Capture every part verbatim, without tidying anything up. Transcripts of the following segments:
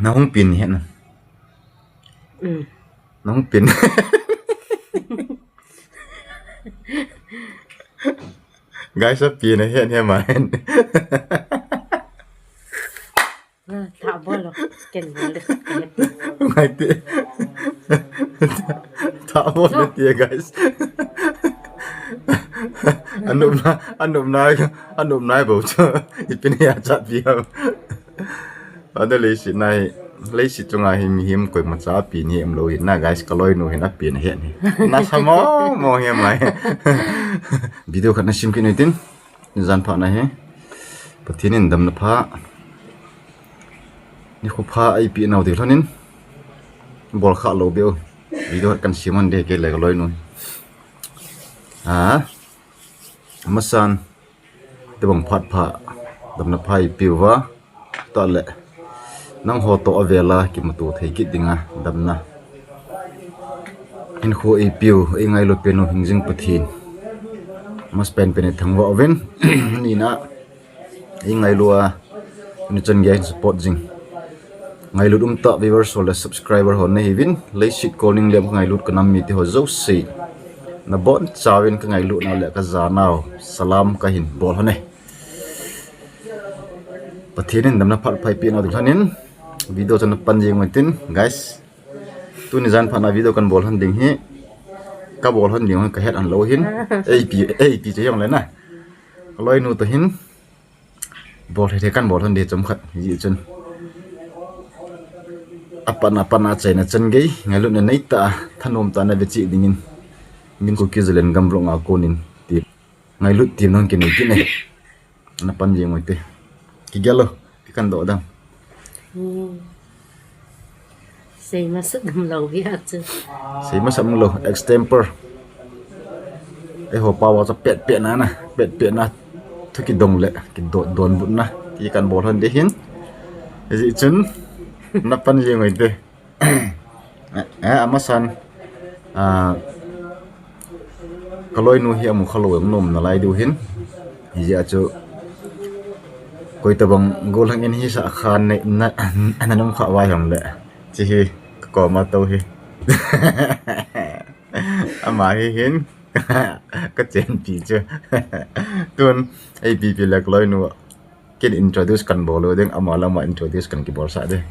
Nahung pin hi na. Mm. Nahung pin. Guys, a pin hi, hi mai. Ah, tha bol lo. Ken bol de. Ngai te. Tha bol de, guys. Anupna, anupna, anupna bol cho. Ipin ya chat dia. Ada leiset na hi, leiset chunga hi mihem koima cha pin hi umlou hi na, guys, ka loinu hin apin hi ni. Na samo mo hi mai. Video khat na sim kit ni tin. Jan pha na hi. Pathen in damna pha. Nikho pha eipeh nau ding lhonin. Bol kha lou beu. Video khat kan sim hon de kei le ka loinu. Ah. Amasan. Tobang phat pha, damna pha eipeh uva, tah le, nangho toh avela kimuto thei kit dinga damna hinkho eipeh u, eingailu pen u hingjing Pathen, amasapen pen in thangvah uvin. Nina, eingailu a, tuni chan gei a hin support jing, ngailut umtah viewers ho le subscriber ho nahiuvin, leiset kol ning lem ngailut kanam mite ho jouse, nabonchauvin kangailutnau le kajanau salam kahin bol lhon e. Pathen in damna phat pha eipeh nau ding lhonin, video chu na pan jing uvin tin, guys. Tuni jan phat na video kan bol lhon ding hi, kabol lhon ding hi kahet lhon lou hin. Eipeh, eipeh chu hijongle na, ka loinu toh hin bol thei thei kan bol lhon ding chomkhat, hijeh chun, apat na, apat na achaina chan gei, ngailutna neitah a, thanom tah a na ve cheh dingin, min Kuki Zalen gamlong a konin ti, ngailut ti nang kinei kit e. Na pan jing uvin te. Kigel lou, ti kan doh dam. Hmm. Sei masat umlou bia chu. Sei masat umlou, extempore. Eiho pao a chu pet pet na na, pet pet na. Thu kidong le, kidon, donbutna. Ti kan bol lhon ding hin. Hijeh chun, na pan jing uvin te. Eh, eh, amasan. Ah, ka loinu hi amu kha lou jong nom nalai diu hin. Hijeh a chu, koi tobang gollhang in hisah khan ne, na, na nung kha vai ham le. Chi hi, ka koma tou hi. Ama hi hin, ka chenpi chu. Tun, eipeh peh le ka loinu. Ken introduce kan bol lou ding, ama le ama introduce kan kibol sah ding.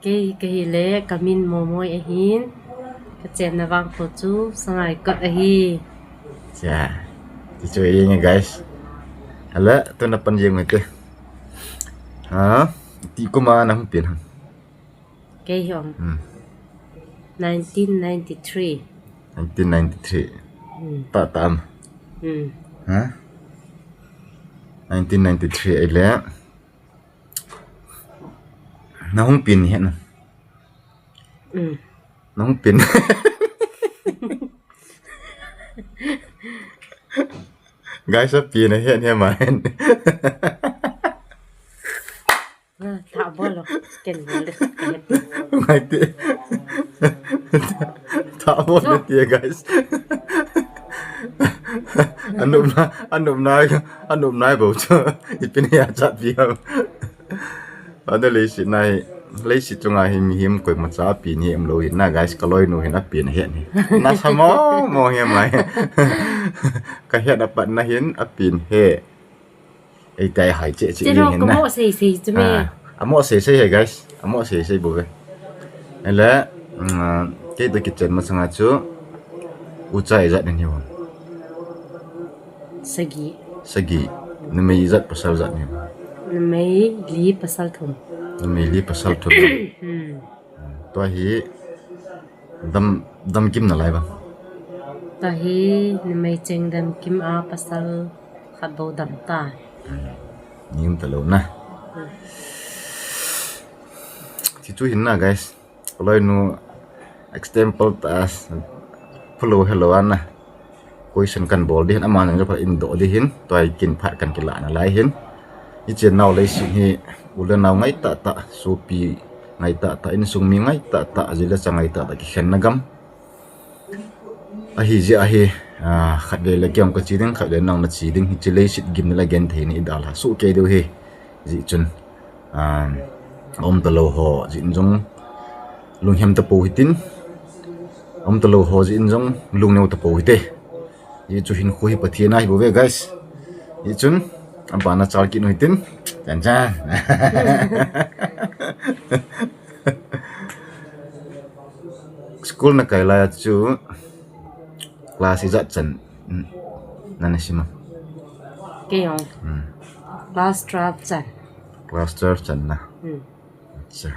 Kei, kei hi le, ka min Momoi ahin, ka chenna vangkho chu Sangaikot ahi. Cha, ti chu ahi nge, guys. Hala, tun na pan jing uvin te. Ha, ti kum a na hung pin ham? Kei hi ong. Hmm. Nineteen ninety-three. Nineteen ninety-three. Hmm. Tah tah am? Hmm. Ha? Nineteen ninety-three ahile. Na hung pin hi na. Hmm. Na hung pin. Guys, a pin hi, hi mai. Ah, tha bol lo. Ken bol de. Ngai te. Tha bol de, guys. Anupna, anupna, anupna bol cho. Ipin ya chat dia. Ada leiset na hi, leiset chunga hi mihem koima cha pin hi umlou hi na, guys, ka loinu hin apin hi ni. Na samo mo hi mai. Ka het apat na hin apin hi. Ei tai hai che che. Che lo, ka mo sei sei chu me. Ah, amo sei sei hi, guys. Amo sei sei bou ve. Ele, mm, kei toh kichen masanga chu ucha ijat nahiu ham? Sagi. Sagi. Numei ijat pasal ijat nahiu ham? Numei li pasal thum. Numei li pasal thum. Hmm. Tua hi dam, damkim nalai ba? Tua hi numei cheng damkim a pasal khat bou dam ta. Hmm. Nim talou na. Hmm. Ti chu hin na, guys. Loinu example ta phalou helou ana. Question kan bol ding hin, aman jong phat in doh ding hin, tua hi kin phat kan kilah nalai hin. Hiche nau leiset hi, u le nau ngai tah tah, sopi ngai tah tah, insung mi ngai tah tah, ji le cha ngai tah tah, kikhenna gam. Ahi jeh ahi, Ah, khatvei le kei jong kache ding, khatvei nang nache ding, hiche leiset gimna le gentheina idalha soh kei diu ahi. Hijeh chun, ah, aum talou ho jeh in jong lunghem tapou hitin, aum talou ho jeh in jong lungneo tapou hite. Hichu hinkho hi Pathen a ahi bouve, guys. Hichun, abana chal kit u hitin. Chan chan. School nakai lai a chu class ijat chan, mm, nana sim a? Kei jong. Hmm. Class twelve chan. Class twelve chan na. Hmm. Acha.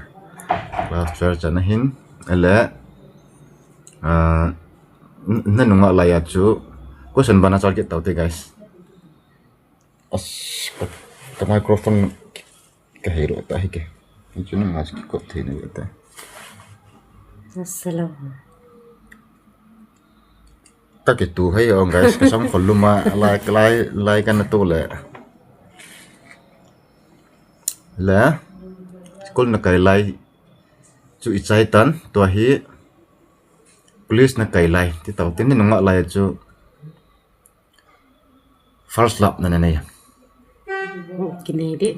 Class twelve chan ahin, ahile, ah, n-, nanung a lai a chu question bana chal kit taute, guys. As, ka, ka microphone kahei lou ta hi ke. Hichu nanga chu kikop thei na ta. Assalamu. Ka kitu hai ong, guys, ka sam khol lum a, lai, lai, lai kana tu le. Le, school nakai lai chu ichai tan, tua hi college nakai lai, ti tau tin, nunga lai chu first love nana nei. Kinei de.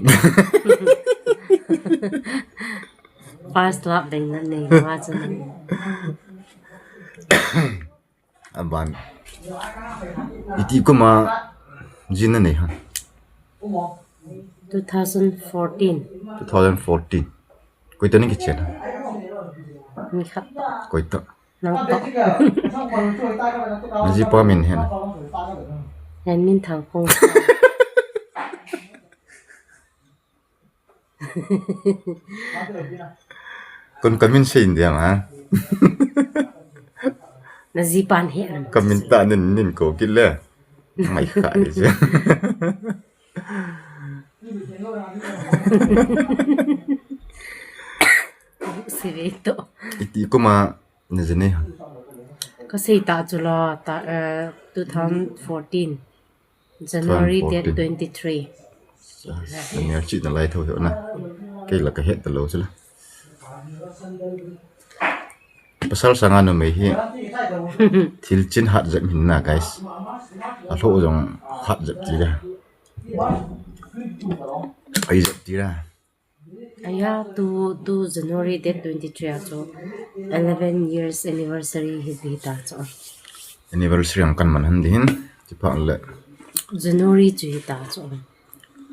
First love ding nanei, ma chu. Aban. Iti kum a jin nanei ham? Two thousand fourteen. Two thousand fourteen. Koi toh nakichen ham? Mi khat. Koi toh? Nang toh. Najipa min hi ham? Hen min Thangkhong. Kon kamin sei in dia ma. Najipan hi ham? Kamin tah nin, nin kou kit le. Mai kha di chu. Sivei toh. Iti kum a najin nei ham? Kasei ta chu la, ta, eh, two thousand fourteen. January date twenty-three. Sa-, Daniel chi nalai tho hi na. Kei la kahet talou chu la. Pasal sanga numei hi thil chin hat jep hin na, guys. Alhoh jong hat jep ti da. Ai jep ti da. Aya, tu, tu January date twenty-three a chu eleven years anniversary hi, hita chu. Anniversary ang kan man han di hin, ti pa le. January chu hita chu.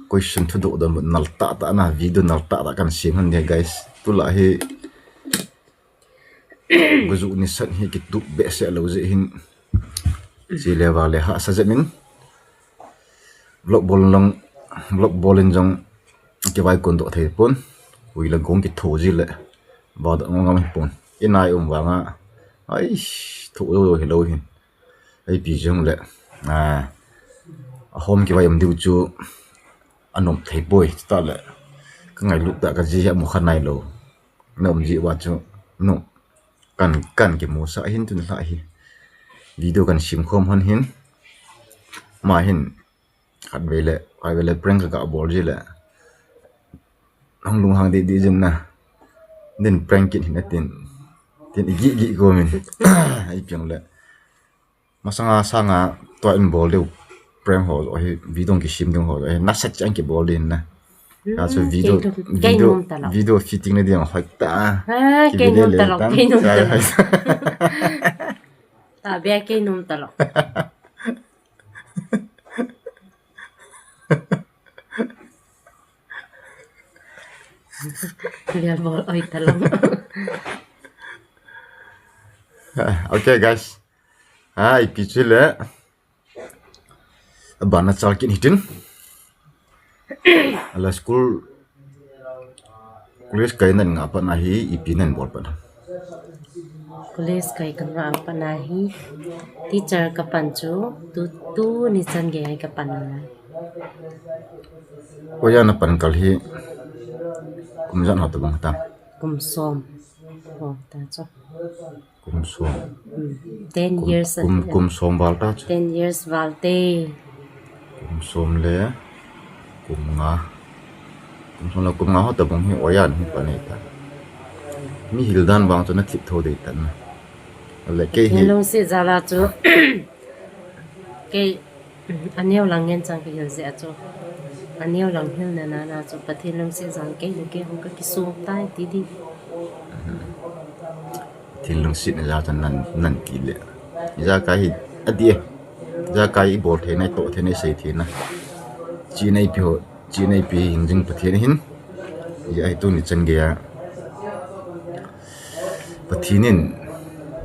Question thudoh don nal tah tah na, video nal tah tah kan sem han di, guys. Tulai hi Guju ni san hi kitup behseh lou jeh hin. Chi le va le hahsa jep in. Vlog bol long, vlog bol in jong kivai kon doh thei pon. Ui la gong kitho ji le. Va doh ngam ngam hi pon. Inai um vanga. Ai, tho lo hi lou hin. Ai pi jong le. A, a hom kivai um diu chu. Anom thei poi, ta le. Ka ngailut ta ka ji hi amu kha nai lou. Na um ji uva chu, nu, kan, kan kimusah hin tun la hi. Video kan sim khom hon hin. Ma hin, khatvei le, khatvei le prank ka bol ji le. Hung lunghang di di jin na. Din prank kit hin atin. Tin igi igi ko min. Ai piang le. Masanga sanga tua in bol diu prank ho jo hi, video kisim ding ho jo hi, nasat chan kibol din na. Hmm, ka chu video, kei nom, kei video, nom ta lou. Video fitting na ding hoi ta. Ha, kei nom ta lou, kei nom ta lou. Ta bia kei nom ta lou. Real bol oi ta lou. Okay, guys. Ai, kichu le. Abana chal kit hitin. Ala school, college kai nan nga pat na hi, ipi nan bol pat na? College kai ka nga pat na hi, teacher ka pan chu, tu, tu ni chan gei ka pan na. Oya na pan kal hi, kum jan ho ta bang ta? Kum som. Ho ta chu. Kum som. Hmm. Ten years. Kum, kum som val ta chu. Ten years val te. Kum som le kum nga. Kum som le kum nga ho ta bang hi oya ni pa nei ta. Mi hil dan vang chu na thip tho dei ta na. Le kei hi. Hello, si jala chu. Kei, aneo lang ngen chang ka hil jeh a chu. Aneo lang hil na na na chu Pathen lungset jal kei le kei hung ka kisong tai ti di. Pathen lungset na jal chan nan, nan ti le. Ijakai hi, adi e. Ijakai i bol thei na, i toh thei na, i sei thei na. Chi nei pi ho, chi nei pi hing jing Pathen hin. Ijai tuni chan gei a. Pathen in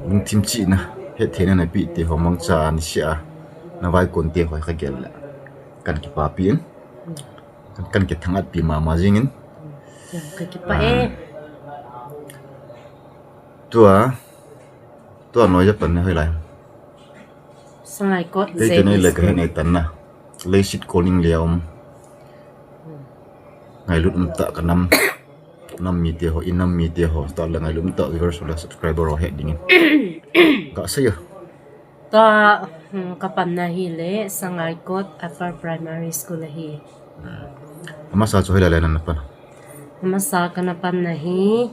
lungthim chihna, hetthei na na pe te ho mangcha ni sia, na vaikon te ho ka gel le. Kan kipapi in. Kan, kan kithang at pi mama jing in. Ka kipa e. Tua, tua noi ja pan ne hoi lai. Sangaikot. Lei te nei le ka he nei tan na. Leiset koning le um. Ngailut um ta ka nam. Nam mite ho, i nam mite ho, ta le ngailut um ta viewers le subscriber ho he ding in. Ka sei yo. Tua, hmm, ka panna hi le Sangaikot Upper Primary School ahi. Amasa chu hoilai lai na na pan. Amasa ka na panna hi,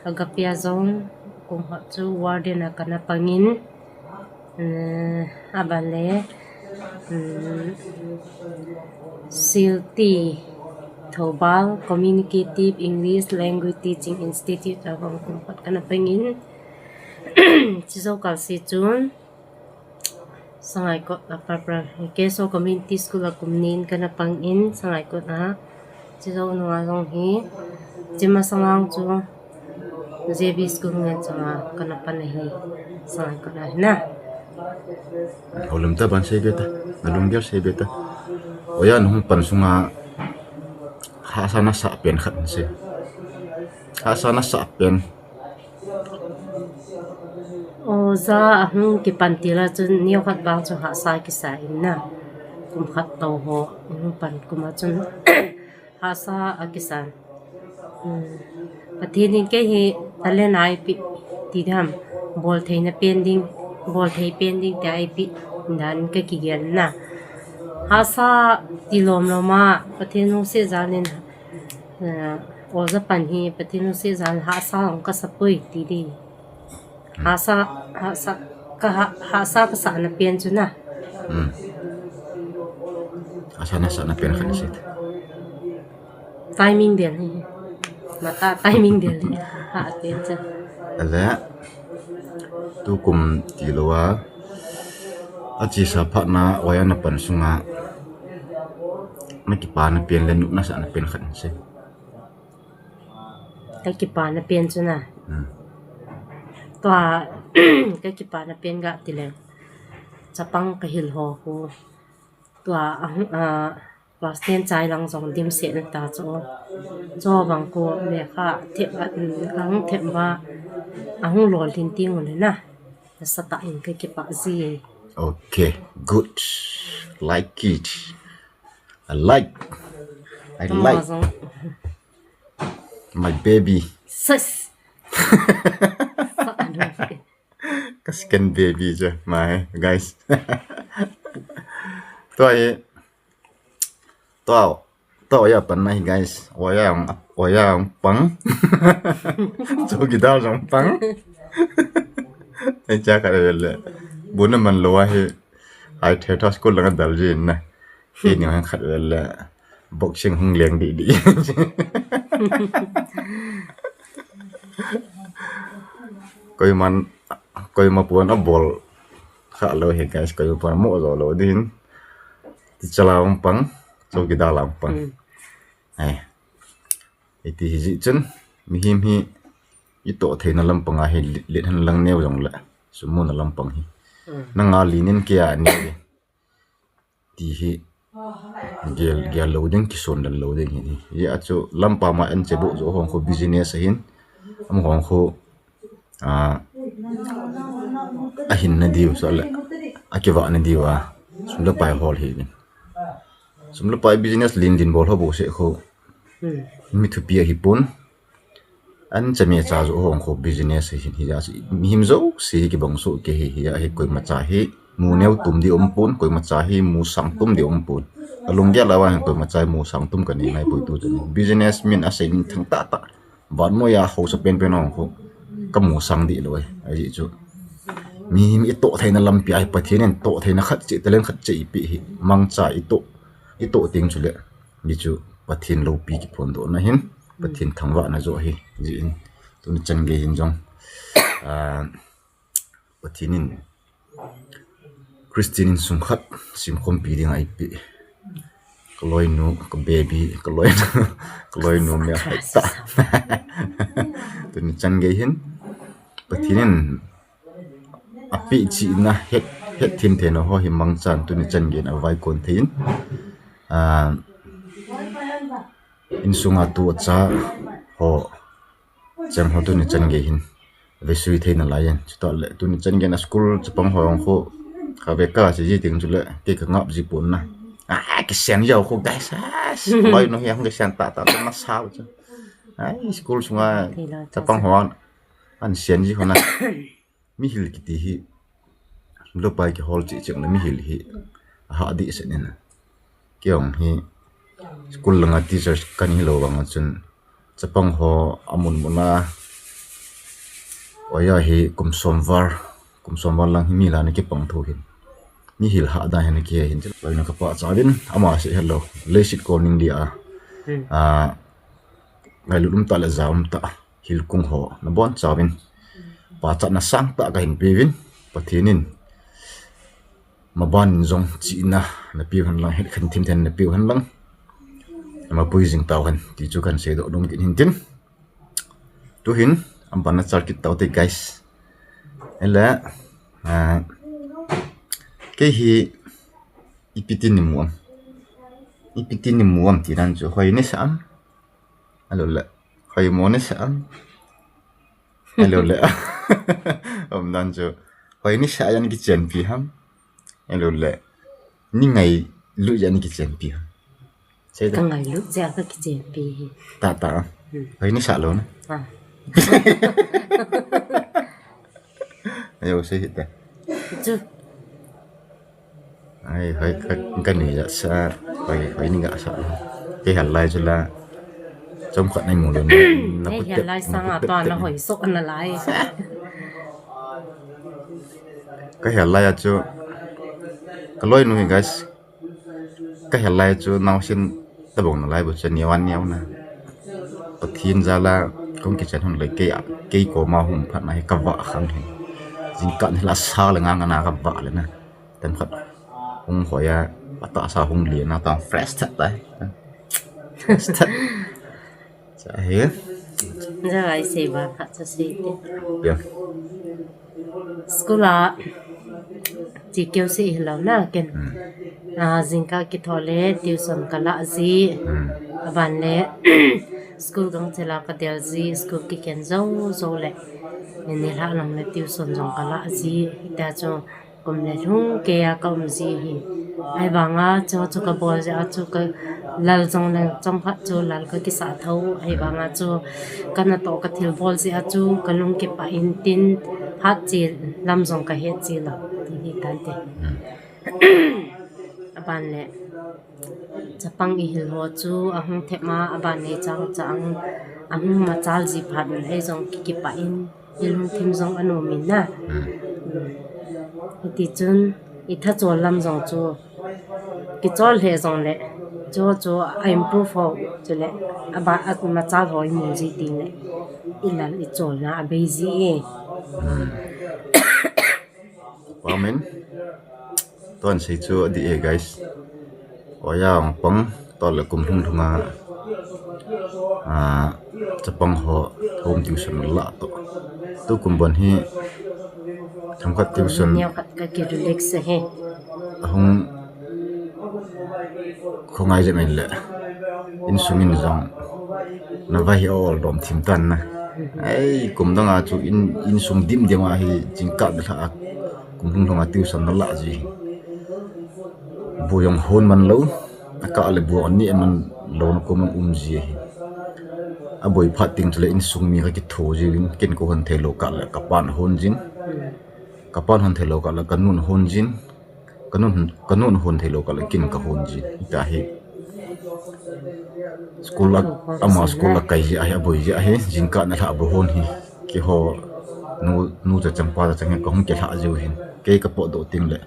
ka gapia jong, kum khat chu warden a ka na pang in, eh, aban le, mm, Silti Thoubal Communicative English Language Teaching Institute a jong kum khat ka na pang in, chi jou kal se chun, Sangaikot a Upper Primary, Keso Community School a kum ni in ka na pang in, Sangaikot a. Chi jou nung a jong hi, chi masang a chu J B School ngen chang a ka na pan ahi, Sangaikot a hi na. Houlim ta ban sei be ta, na lunggel sei be ta. Oya na hung pan sunga, hahsa na sa pen khat na sei. Hahsa na sa pen. Oja ahung kipan til a chun neo khat vang chu hahsa kisa in na. Kum khat tou ho, hung pan kum a chun hahsa a kisa. Hmm. Pathen in kei hi talent a eipeh ti dam, bol thei na pen ding, bol thei pen ding ti a eipeh dan ka kigel na. Hahsa ti lom lom a, Pathen lungset jal in, eh, oja pan hi, Pathen lungset jal hahsa hung ka sa poi ti di. Hahsa, hahsa, ka ha, hahsa ka sa na pen chu na. Hmm. Hahsa na sa na pen khat na sei. Timing del hi. Mata timing del hi. Ha pen chu. Ale, tukum tilou a, achesa phat na, oya na pan sunga, na kipana pen le nopna sa na pen khat na sei. Ka kipana pen chu na. Hmm. Tua, ka kipana pen ga ti le. Chapang ka hil ho khu. Tua, a, a, class ten chai lang jong dimset na ta chu. Chu vang khu lekha them, a, um, ahung them uva, ahung lolhin teng u le na. Nasatah in ka kipah ji. Okay, good. Like it. I like. I like. Tua jong. My baby. Sis. Ka second baby chu, my guys. Tua hi, tua, tua oya pan na hi, guys. Oya ang, oya ang pang. Chowkidar jong pang. Ei cha ka le le. Bu na man lou a hi. Ai the tha school langa dal jin na. Kei ni hang khat vel le boxing hung leng di di. Koiman, koima pon abol kha lou hi guys, koima pon mo jo lou din. Ti chala ong pang, chowkidar lam pang. Hmm. Ai. Iti hi ji chun, mihem hi, i toh theina lampang a hi, let han lang neo jong le, sum muna lampang hi. Hmm. Nanga linin kei a ni. Ti hi gel, gel lou ding, kison dan lou ding hi. Hia chu lampa ma en che bu jo hong khu business ahin. Am hong khu, a, ahin na diu sa le. Akiva na diu a. Sum le pai hol hi. Sum le pai business lin din bol ho bu se khu. Hmm. Mi thupi ahi pon. An chami cha jo hong khu business hi, hi ja si. Mihem jouse hi kibang soh kei hi, hi ja hi koima cha hi. Mu neo tum di um pon, koima cha hi mu sang tum di um pon. Alung dia lawa hin koima cha hi mu sang tum ka nei ngai poi tu chun. Business min a sei min thang ta ta. Van mo ya ho sa pen pen hong khu. Ka mu sang di lou e. Ahi chu. Mihem itoh theina lampi a hi Pathen in toh theina khat cheh, talent khat cheh eipeh hi mangcha itoh, itoh teng chule, hichu Pathen loupi kiphondohna ahin, Pathen thangvahna joh ahi, jeh in tuni chan gei hin jong, ah, Pathen in Christian insung khat semkhompi dinga eipeh. Ka loinu, ka baby, ka loinu, ka loinu mi a hai ta. Tuni chan gei hin Pathen in apeh chihna het, hetthem theina ho hi mangchan tuni chan gei in avaikon thei in, ah, insunga tu acha ho, cheng ho tuni chan gei hin vesui thei nalai in. Chutah le tuni chan gei in a school chapang ho jong khu kave kase ji teng chule kei ka ngap ji pon na. Ah, kisen jao khu guys. Ah, loinu hi hung kisen tah tah na sa chu. Ai, school sunga chapang ho an, an sen ji khu na. Mihil kiti hi, lopai kihol cheh cheh le mihil hi ahah dehset in. Kei jong hi school langa teacher kahi lou vang a chun chapang ho amun mun a, oja hi kum som val, kum som val lang hi mi lah a ana kipang thou hin, mihil hah dan hi ana kihe hin, loinu ka pachat uvin, ama seh helou, leiset kol ning dia, ah, ngailut um tah le ja um tah hilkung ho nabonchauvin pachatna sangtah kahin peuvin, Pathen in maban in jong chihna napeu hen lang, hetthem theina napeu hen lang, mapui jing tau hen ti chu kahin seidoh nom kit in tin. Tuhin, aban a chal kit tau te guys. Ele, ah, kei hi ipi tin namu am? Ipi tin namu am ti dan chu, hoi nasa am? Ahilou le, hoi mo nasa am? Ahilou le, um dan chu, hoi nasa a ana kichenpi ham? Ahilou le, ni ngailut jeh a ana kichenpi ham? Sei da. Ka ngailut jeh a ka kichenpi hi. Tah tah. Hmm. Hoi nasa lou na. Ah. Ajo sei hita. Chu. Ai, hoi ka, ka nui jasa, hoi, hoi ni gasa. Kei hel lai chu la. Chomkhat nei mu lou na. Kei hel lai sanga tua na hoi soh nalai. Ka hel lai a chu, ka loinu hi guys, ka hel lai chu naosen tabang nalai bou chu, neo a neo na. Pathen jal a kahung kichen hon le kei a, kei koma hung phat na hi ka vah khang hi. Jingkah nilhah sa le nga nga na ka vah le na. Themkhat hung hoi a, atahsa hung len a, tah fresh tah tai. Fresh tah. Cha hi. Jao, isei vang khat chu sei te. Ya. School a, chi keu sei hilou na ken. Hmm. Ah, jingkah kithou le tuition ka lah ji. Hmm. Aban le, school gangchel a ka del ji, school kikhen jou jou le. Nilhah lang le tuition jong ka lah ji. Hita chu, kum le lhung kei a ka um ji hi. Ahivang a chu chu ka bol jeh a chu ka lal jong le chomkhat chu lal ka kisah thou. Ahivang a chu ka natoh ka thil bol jeh a chu ka lung kipah in tin phat cheh lam jong ka het cheh lou. Ti hi tan te. Hmm. Aban le chapang ihil ho chu ahung them a, aban le chang chang ahung machal ji phat in ei jong ki kipah in. Ilhung thim jong anom in na. Hmm. Hmm. Hiti chun, i thachol lam jong chu, kichol lheh jong le, chu chu a improve ho, chule, aba, a machal ho imu ji teng le, i lal i cholna abei ji e. Hmm. Amen. Tuan sei chu adih e, guys. Oja ong pang, tol le kum lhung lhung a, ah, chapang ho home tuition lah toh. Tukum bon hi, themkhat tuition. Neo khat ka ki relax e. Ahung khongai jep in le. Insung in jong. Na vai hi ol dom thim tan na. Ai, kum dang a chu in, insung dim dim a hi jingkah nilhah a. Kum lhung lhung a tuition na lah ji. Bu jong hon man lou, a kah le bu ani man lou na kum um ji ahi. A boi phat teng chule insung mi ka kitho ji in, ken ka hon thei lou kah le ka pan hon jin. Ka pan hon thei lou kah le ka nun hon jin. Ka nun, ka nun hon thei lou kah le ken ka hon jin. Hita hi. School a, ama school a kai ji ahi, a boi ji ahi, jingkah nilhah a bu hon hi. Keiho Nu, nu chachang pa chachang hi kahung kilhah jiu hin. Kei kapotdoh teng le,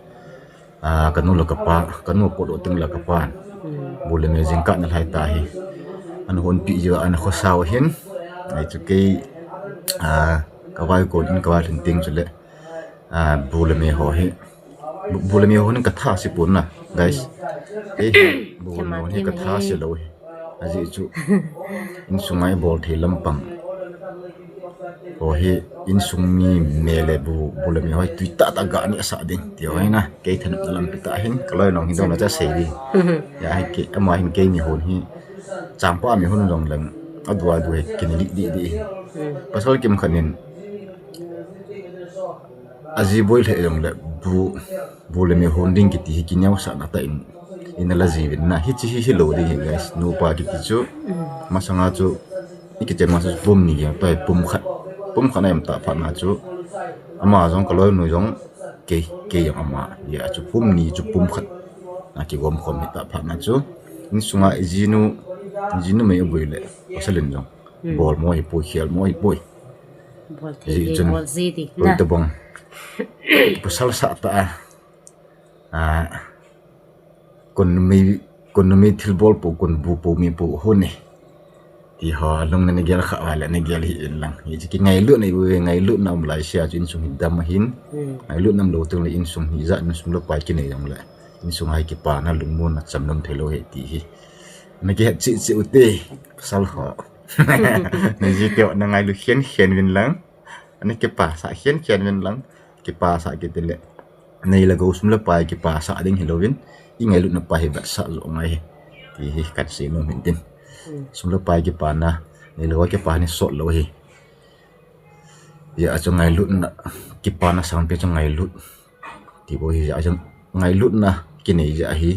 ah, kanu le kapa, kanu potdoh teng le kapan. Hmm. Bu le me jingkah nalhai ta hi. Ana honpeh jiu, ana khosa u hin. Ahi chu kei, ah, kavaikon in kavailhun teng chule, ah, bu le me ho hi. Bu, bu le me ho hin katha ase pon na, guys. Hmm. Kei hi, bu le me ho hin katha ase lou hi. Ajeh chu, insunga ibol thei lampang. Ho hi, insung mi me le bu, bu le me ho hi tui tahtah ga ni asah ding. Ti ho hi na, kei thanopna lampi tah hin, kaloi nong hin dong na cha sei ding. Hijeh hin kei, ama hin kei mi hon hi, changpa mi hon jong leng, adu adu hi, kin li di di. Hmm. Pasal kimkhat in, aji boi lheh jong le, bu, bu le me hon ding kiti hi kineosahna tah in, ina la jiuvin na. Hiche hi hilou ding hi guys. Nupa kiti chu, masanga chu, ikichem ma chu pum ni jeng, tua hi pum khat. Pum khat na em tah phat na chu, ama jong kaloinu jong, kei, kei jong ama. Hijeh chu pum ni chu pum khat. Na kigom khom hi tah phat na chu. Insunga ijinu, ijinu mei aboi le, pasal in jong. Hmm. Bol mo hipoi, khel mo hipoi. Bol thei ji, bol ji di na. Tabang. Pasal sah tah a. Ah, kon numei, kon numei thilbol pou, kon bu pou mi pou hon e. Ti ho, alung na nagel kha uva le, nagel hih in lang. Hiche kingailutna, ngailutna um lai sea chu insung hi dam ahin. Hmm. Ngailutna umlou teng le insung hi ijat in sum le pai kinei jong le. Insung a hi kipana lungmonna chamna um thei lou ahi ti hi. Nakihet cheh cheh ute, pasal ho. Naji teu nangailut khen khen uvin lang. Ana kipasah khen khen uvin lang. Kipasah kiti le. Nei le gou sum le pai kipasah ding hilouvin. Ingailutna pa hi vetsah joh ngai hi. Ti hi kahin seinom hin tin. Hmm. Sum le pai kipana. Nei le gou kipana hi sot lou hi. Hijeh a chu ngailutna. Kipana sangpi chu ngailut. Ti bou hi jeh a chu ngailutna. Kinei jeh a hi.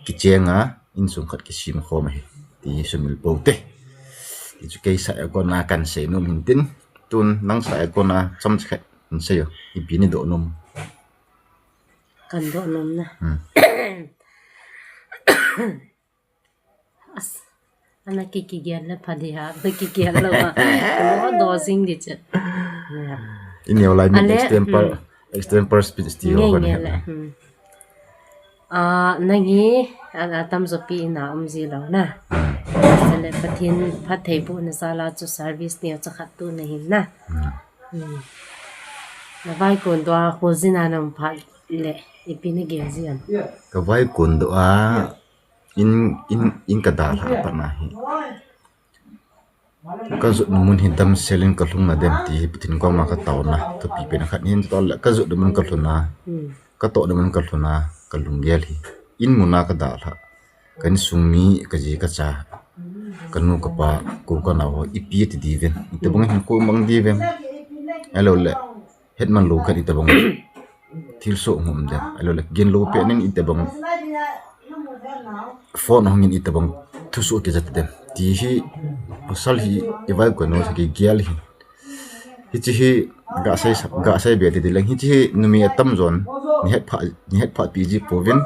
Kichenga, insung khat kisem khom ahi. Ti sumil pou te. Ti chu kei sah a kona kahin seinom hin tin. Tun nang sah a kona chomcha khat hin sei o. Ipi nadoh nom? Kahin doh nom na. Hmm. As, ana ki, kigel le pha di ha, ana kigel lou a. Ana doh jing di chu. Ineo lai mi extempore, hmm. Extempore speech ti ho nge, nge le. Hmm. Ah, nang hi, a, atamjo pi ina um ji lou na. Hmm. Chule Pathen phattheibohna jal a chu service neocha khat tu nahin na. Hmm. Hmm. Navaikondoh a khojin a naum phat le, ipi nagel ji am? Kavaikondoh a, in, in, in kadalhah a pat na hi. Kajotna mun hi damsel in kalhung nadem ti hi Pathen koma kataona, thupi pen khat hin tole kajotna mun kalhun a, hmm, katohna mun kalhun a, kalunggel hi. In mun a kadalhah. Ka insung mi, kaji kacha. Kanu kapa, kou kanao ho, ipi ati diuvem. Itobang hinkho mang diuvem. Ahilou le. Hetman lou khat itobang thilsoh hung um dem. Ahilou le, ginlou pen in itobang phone ahung in itobang thusoh kijat dem. Ti hi pasal hi ivaikondoh sa kigel hi. Hiche hi gasei sa, gasei be ti di leng. Hiche hi numei atamjon nahet pha, nahet pha pi ji pouvin.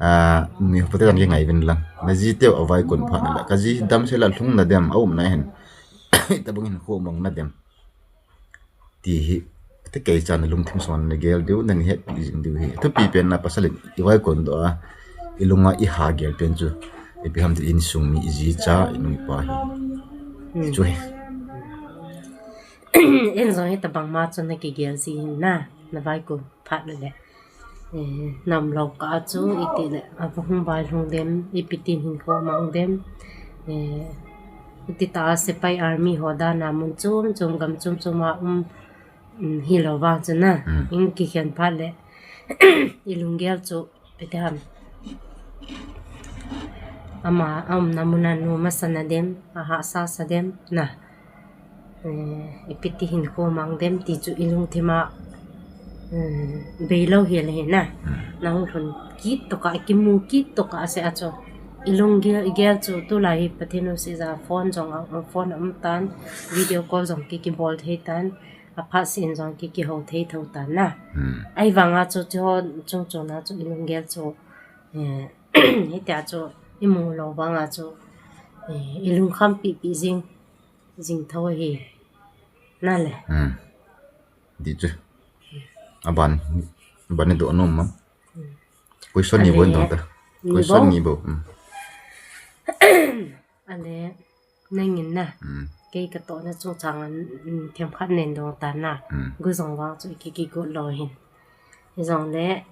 Ah, mi hopa te tan kingai uvin lang. Naji teu avaikon phat na le. Kaji damsel a lhung nadem, aum na hin. Itobang hinkho mang nadem. Ti hi, ati kei chan nalungthim sung a nagel diu, nahetpi jing diu hi. Thupi pen na pasal in, ivaikondoh a, ilunga iha gel pen chu. Ipi ham ti insung mi iji cha, inu ipa hi. Hmm. Chu hi. Ijong hitobang ma chu nakigel ji hin na, navaikon phat le le. Eh, naum lou kah a chu iti le, ava hung vailhung dem, ipi tin hinkho mang dem. Eh, iti tah a sepai army ho dan a mun chom chom gam chom chom a um, um, hilou vang chu na, hmm, in kikhen phat le, ilunggel chu, ipi ti ham. Ama, aumna mun a nom asa nadem, ahahsa sa dem, na. Eh, ipi ti hinkho mang dem ti chu ilungthim a, eh, beilou hel ahi na. Hmm. Nahung lhun kit tokah, kimu kit tokah ase a chu. Ilunggel, gel chu tulai hi Pathen u sija phone jong a, phone a um tan, video call jong ki, kibol thei tan, aphat sen jong ki, kihou thei thou tan na. Hmm. Ahivang a chu, chu ho chung chung a chu ilunggel chu, eh, hitia chu imu lou vang a chu, eh, ilungkham pipi jing. Jing thou ahi. Na le. Hmm. Ti chu. Aban, aban ni doh nom ma. Question ni bou in dong ta. Question ni bou. Ale, nangin na. Kei katohna chungchang a themkhat nen dong ta na. Gu jong vang chu kiki gu lou hin. Hijongle,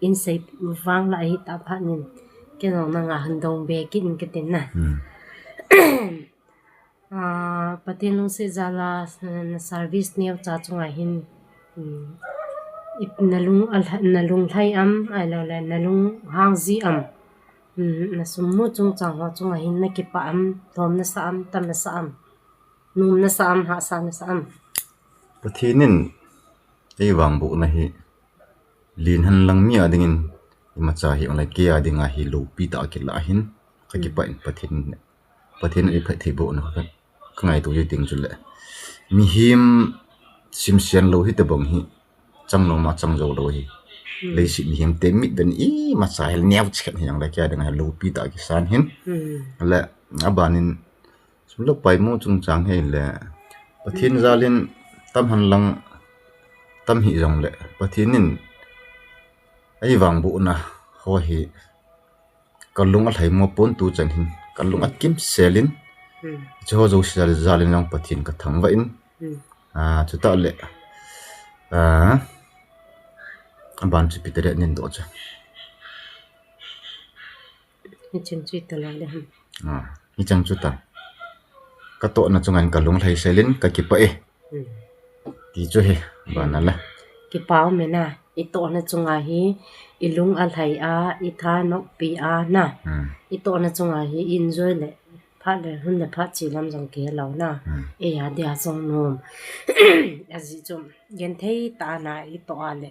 in sei vang la hi ta phat nin. Kei jong nanga hin dong be kit in katin na. Ah, Pathen lungset jal a, na service neocha chunga hin, um, ip-, na lung, a lha-, na lunglhai am, ahilou le, na lunghang ji am, um, na sum mu chungchang ho chunga hin na kipah am, lhom na sa am, tam na sa am, nom na sa am, hahsa na sa am. Pathen in ei vangbohna hi, lin hen lang mi a dingin, imacha hi, onglai kei a dinga hi loupi tah a kilah hin, ka kipah in Pathen, Pathen in ei phattheibohna ka, ka ngaito ji ding chule. Mihem simsen lou hi tobang hi, chang nom a chang jou lou hi. Leiset mihem te mitven imacha hi neo chikhat hi jongle kei a dinga hi loupi tah a kisan hin. Le, aban in, sum le pai mu chungchang hi le, Pathen jal in tam hen lang tam hi jongle, Pathen in ei vangbohna ho hi ka lung alhai mo pon tu chan hin, ka lung akimsel in, chu ho jouse jal, jal in jong Pathen ka thangvah in, ah, chutah le, ah, aban chu ipi ti ding nin doh chu. Hicheng chu ta lou le ham. Ah, hicheng chu ta. Katohna chunga hin ka lunglhai sel in ka kipah e. Ti chu hi, aban a le. Kipah um e na, itohna chunga hi, ilung alhai a, ithanoppi a na. Itohna chunga hi, enjoy le, phat le, hun le phat chi lam jong kihe lou na. Ei a dia jong nom. Ajeh chu, genthei tah a na itoh a le.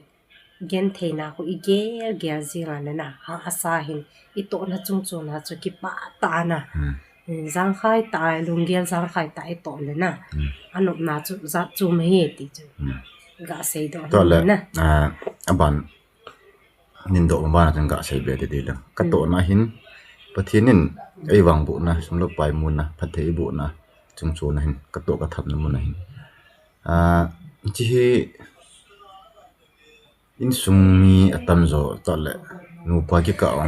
Gentheina khu igel gel jing a le na, hahsa hin, itohna chung chun a chu kipah tah a na. Jangkhai tah a, lunggel jangkhai tah a itoh le na. Anopna chu jat chu ma hi ti chu. Ga seidoh le na. Ah, aban, nin doh ma ban a chun ga sei be ti ding le. Katohna hin, Pathen in ei vangbohna, sum le pai muna, phattheibohna, chung chun a hin, katoh ka thapna mun a hin. Ah, hiche hi, insung mi atamjo tah le, nupa kikah a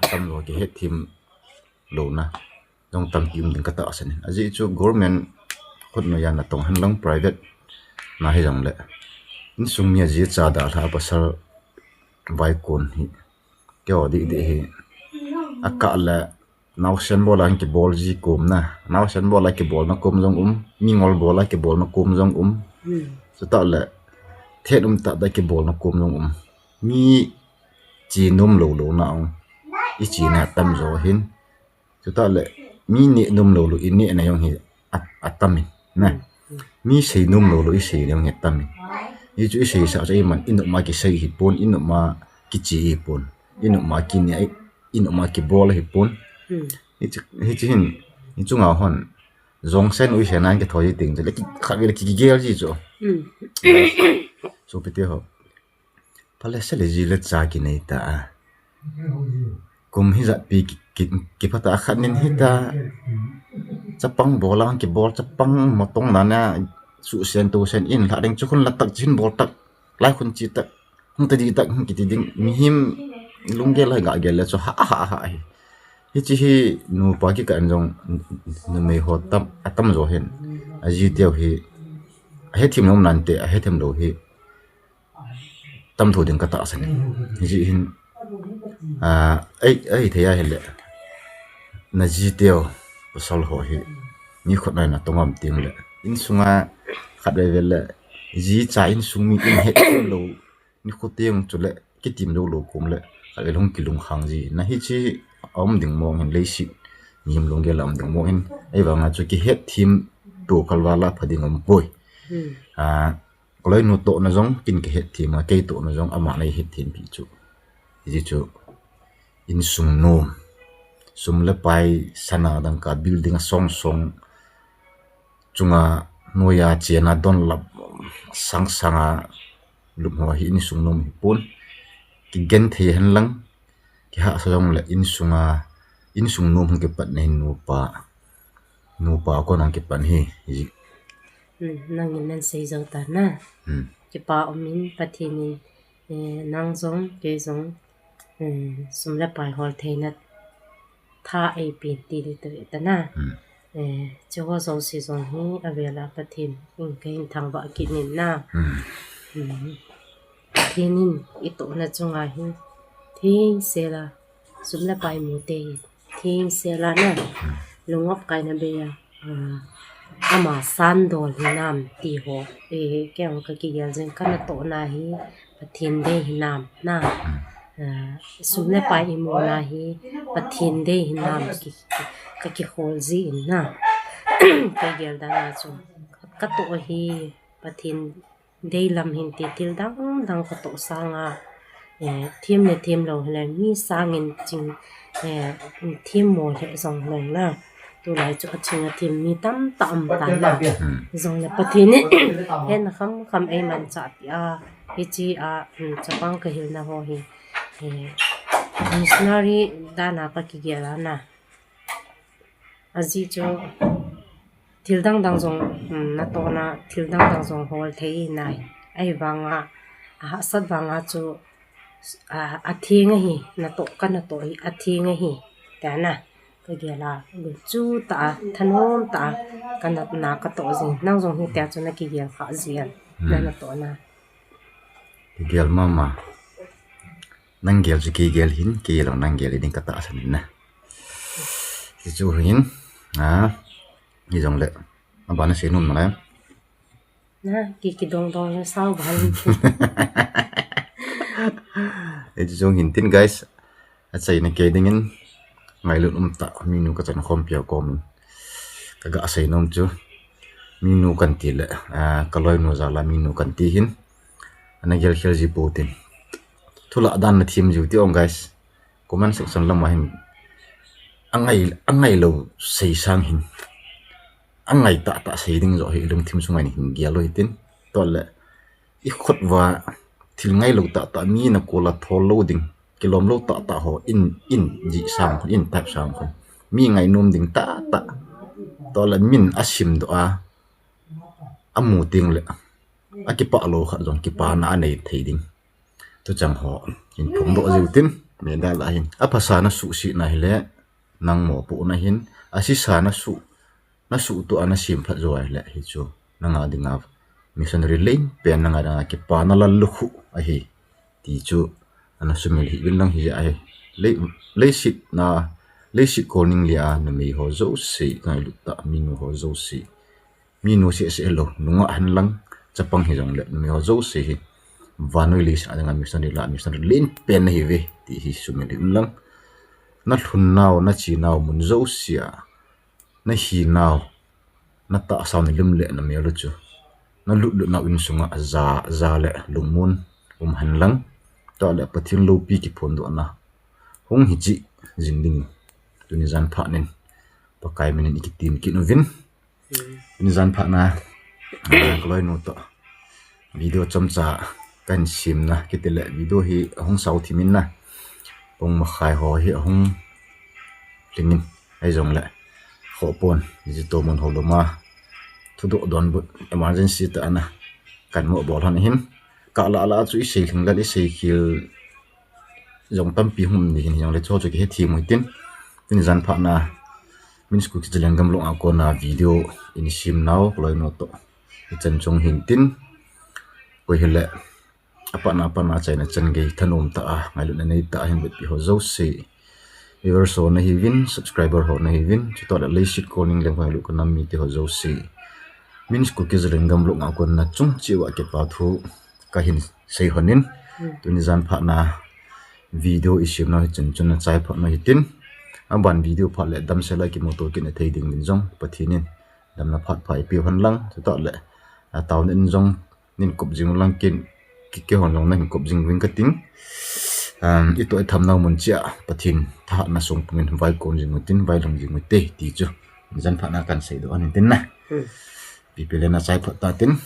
atamjo kihetthem louna jong tampi um ding ka tahsan in. Ajeh chu government khut noiya natong hen lang private na hi jongle, insung mi aji acha dalha a pasal vaikon hi keo dih dih hi. Akah le, naosen bol a kibol ji kom na. Naosen bol a kibolna kom jong um. Mingol bol a kibolna kom jong um. Chutah le, thet um tah tah kibolna kom jong um. Mi che nom lou lou na um. Ichena atamjo hin. Chutah le, mi neh nom lou lou, inehna jong hi a, atam in. Na. Mi sei nom lou lou, iseina jong hi atam in. Hichu iseisah chu eiman, inop ma kisei hipon, inop ma kiche hipon. Inop ma kine, inop ma kibol hipon. Hichu, hichu hin, hichu nga hon. Jongsen uisen a kithoi teng chu le ki, khatvei le ki, kigel ji chu. Sopite ho. Phalesa le ji le cha kinei ta a. Kum hijat pi ki, ki, kiphat a khat nin hita. Chapang bol a kibol, chapang motong nana susen tosen in lha ding chu khun la tak chin bol tak. Lai khun chi tak. Hung ta di tak, hung kiti ding, mihem lunggel a ga gel le chu ha, ha, ha hi. Hiche hi nupa kikah in jong numei ho tam, atamjo hin. Aji teu hi, ahethem nom nante, ahethem lou hi. Tam tho ding ka tahsan. Hiche hin, ah, ei, ei thei a hile. Naji teu, pasal ho hi. Ni khut nai natong am teng le. Insunga khatvei vei le. Ji cha insung mi in hethem lou. Nikho teng chule, kitim lou lou kom le, khatvei le hung kilunghang ji. Na hiche, aum ding mong hin leiset, mihem lunggel a um ding mong hin, ahivanga chu kihetthem to kalval a pha ding umpoi. Ah, kaloinu tohna jong, kin kihetthem a, kei tohna jong, aman eihetthem pi chu. Hiche chu, insung nom. Sum le pai, sana dangka, building a song song, chunga noiya chena donlap sang sanga lupmo hi insung nom hipon. Kigenthei hen lang, kihahsa jong le insunga, insung nom hung kipatna hin nupa. Nupa kon hung kipan hi, hi. Hmm, nangin nan sei jou ta na. Hmm. kipa umin Pathen in, eh, nang jong, kei jong, eh, sum le pai hol theina tha eipen ti ding tave tana. Hmm. Eh, chuho jouse jong hi avela Pathen in kahin thangvah kit in na. Hmm. Hmm. Pathen in itohna chunga hi thengsel a sum le pai mu te hi thengsel a na, hmm, lungop kaina bei a, ah, ama sandol hinam ti ho. Eh, kei jong kakigel jing, kanatohna hi Pathen dei hinam na. Hmm. Ah, sum le pai imuna hi Pathen dei hinam ki, ki, kakihol jin na. Kagel dan a chu katoh hi Pathen dei lam hin ti, thil dang dang katoh sanga, eh, them le them lou hile mi sangin ching, eh, themmo le jong lou na. Tulai chu aching athem mi tamtah um tan na. Hmm. Jongle Pathen in hetna khamkham eimanchah peh a, hiche a, um, chapang kahilna ho hi, eh, missionary dan a kakigel a na. Ajeh chu thil dang dang jong, um, natohna thil dang dang jong hol thei nai. Ahivanga, ahahsat vanga chu, a, atheng ahi, natoh, kanatoh hi atheng ahi, tia na kagel a, gunchu tah a, thanom tah a, kanatna katoh jing. Nang jong hitia chu nakigel kha jin, hmm, nanatohna. Kigel mama. Nang gel chu kei gel hin, kei gel nang gel ding katahsan in na. Hichu hin, a, hijongle, aban a seinom nalai. Na, ki, kidong dong le sao ban. Hichu jong hin tin, guys. Achaina kei dingin ngailut umtah minu kachan khompi a komin kaga seinom chu, minu kanti le, a, kaloinu jal a minu kanti hin, ana gel khel ji pou tin. Thulah dan nathem jiu ti ong, guys. Comment section lama hin angai, angailou sei sang hin, angai tahtah sei ding joh hi lungthim sunga hin gel lou hitin. Tole, ikhut uva thil ngailou tahtah, mi nakol a thol lou ding, kilom lou tahtah ho in, in jih sang khun, in type sang khun, mi ngainom ding tahtah, tole min asimdoh a, amu tengle akipah lou khat jong kipana anei thei ding. Tuchang ho hin phongdoh jiu tin, media lah hin. Aphasa nasuhset na hile, nang mopohna hin, asesa nasuh, nasuhtoh a nasem phat jou ahile, hichu nanga dinga missionary lenpen, nanga dinga kipana lallukhuh ahi, ti chu ana sumil hih uvin lang, hijeh a hi lei, leiset na, leiset kolning lia numei ho jouse, ngailut tah minu ho jouse, minu sehseh lou, nungah henlang, chapang hijongle numei ho jouse hi vannoi leiset a dinga missionary la, missionary lenpen nahiuve ti hi sumil hih uvin lang. Nalhun nau, nache nau mun jouse a, nahi nau, natahsa u, nalum le namel u chu nalutlut nau insunga ja, ja le lungmon um henlang. Tole Pathen loupi kiphondohna hung hicheh jing dingin tuni jan phatnin Pakai minin ikitem kit uvin. Tuni jan phatna, a, kaloinu toh video chomcha kahin semna, kitile video hi ahung sao thim in na, pung makhai ho hi ahung lhingin, ahijongle khoh pon, hiti tomun ho loma thudoh donbut emergency tah ana kahin mo bol lhon ahin. Kalah lah chu isei lhinglel, isei khel jong tampi hung um ding hin, hijongle chuho chu kihethem u hitin. Tuni jan phatna Min's Kuki Zalengam lung a kona video in sem nau kaloinu toh ichan chung hin tin, koi hile apatna, apatna achaina chan gei thanom tah a ngailutna neitah a hin vetpi ho jouse, viewers ho nahiuvin, subscriber ho nahiuvin, chutole leiset kolning leng ngailut kanam mite ho jouse, Min's Kuki Zalengam lung a kona chung cheh uva kipa thu kahin sei lhonin. Tuni jan phatna video isem nau hi chun chun achai phat nau hitin, aban video phat le damsel a kimuto kit na thei dingin jong Pathen in damna phat pha eipeh u henlang, chutole ataona in jong nin kop jing u lang, ken, kei, keihon jong nahin kop jing uvin kating. Um, itoh itham nau mun cheh a Pathen thahatna songpungin vaikon jing utin, vailhung jing ute ti chu jan phatna kahin seidoh ahin tin na. Pipi le na chai phat tatin.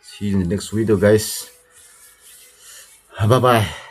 See you in the next video, guys. Bye bye.